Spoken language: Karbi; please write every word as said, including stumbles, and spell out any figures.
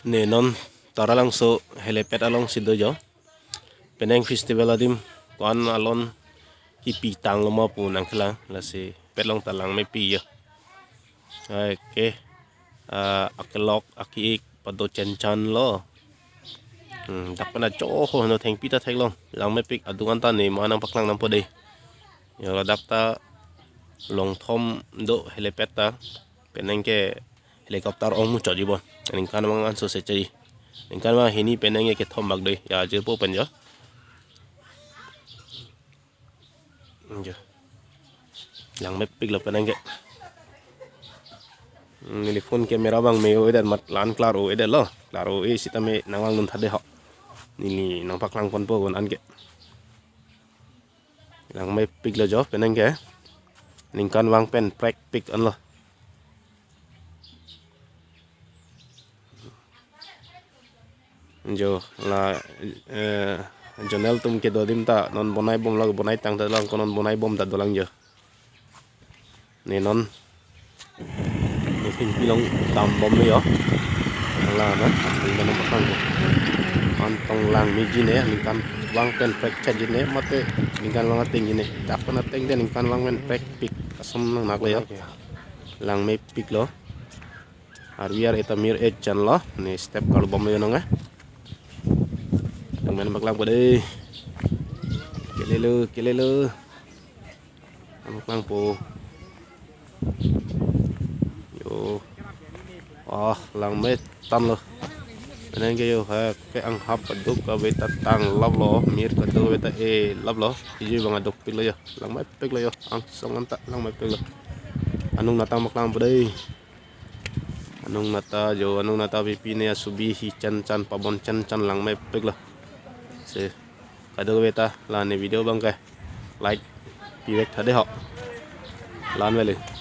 Ne non Taralangso helipad alongsi do jo. Penang festival adim ko-an alon kipi tanglo ma pu nangkelang, lasi petlong ta langmepik jo. Ai ke, ah, akelok aki-ik pado chenchan lo. Hmm, dak pen ajo ho no thengpi ta theklong. Langmepik adung an ta ne ma nangpaklang nangpo dei. Jo ladak ta longthom do helipad ta. Penang ke helicopter ong muchot ji bon. Ningkan vang anso se chai. Ningkan vang hini penang ke kethom bak dei. Ya je po pen jo. Jo. Langmepik lo penang ke. Hmm, neli phone camera bang me-o-edet mat lan klaro-edet lo. Klaro-e sitame nangvang nun thade ho. Neli nangpaklang ponpo bon an ke. Langmepik lo jo penang ke. Ningkan vang pen prekpik an lo. Jo la, eh, Jonel atum kedo adim ta non bonai bom lo, bonai tang ta lang ko non bonai bom ta dolang jo. Ne non ne thengpi along dam bom jo. La na, ne non patang jo. An tong langmeji ne, ningkan vang pen prekchet ji ne, mate ningkan vang ateng ji ne. Dak pen ateng de ningkan vang pen prekpik asom nangnak lo jo. Langmepik lo. Arvi ar eta mir echan lo, ne step kal bom jo nang eh. Nangmen paklang po dei. Kelelo, kelelo. Nangpaklang po. Jo. Ah, langme tang lo. Penang ke jo ha ke anghap kaduk kave ta tanglap lo, mir kaduk kave ta elap lo. Iji bang adukpik lo jo. Langmepik lo jo. Angsong an ta langmepik lo. Anung nata paklang po dei. Anung nata jo, anung nata pipi ne asubi hi chenchan pabon chenchan langmepik lo. Se kadokave ta la ne video bang ke like pivek thade ho. Lan vele.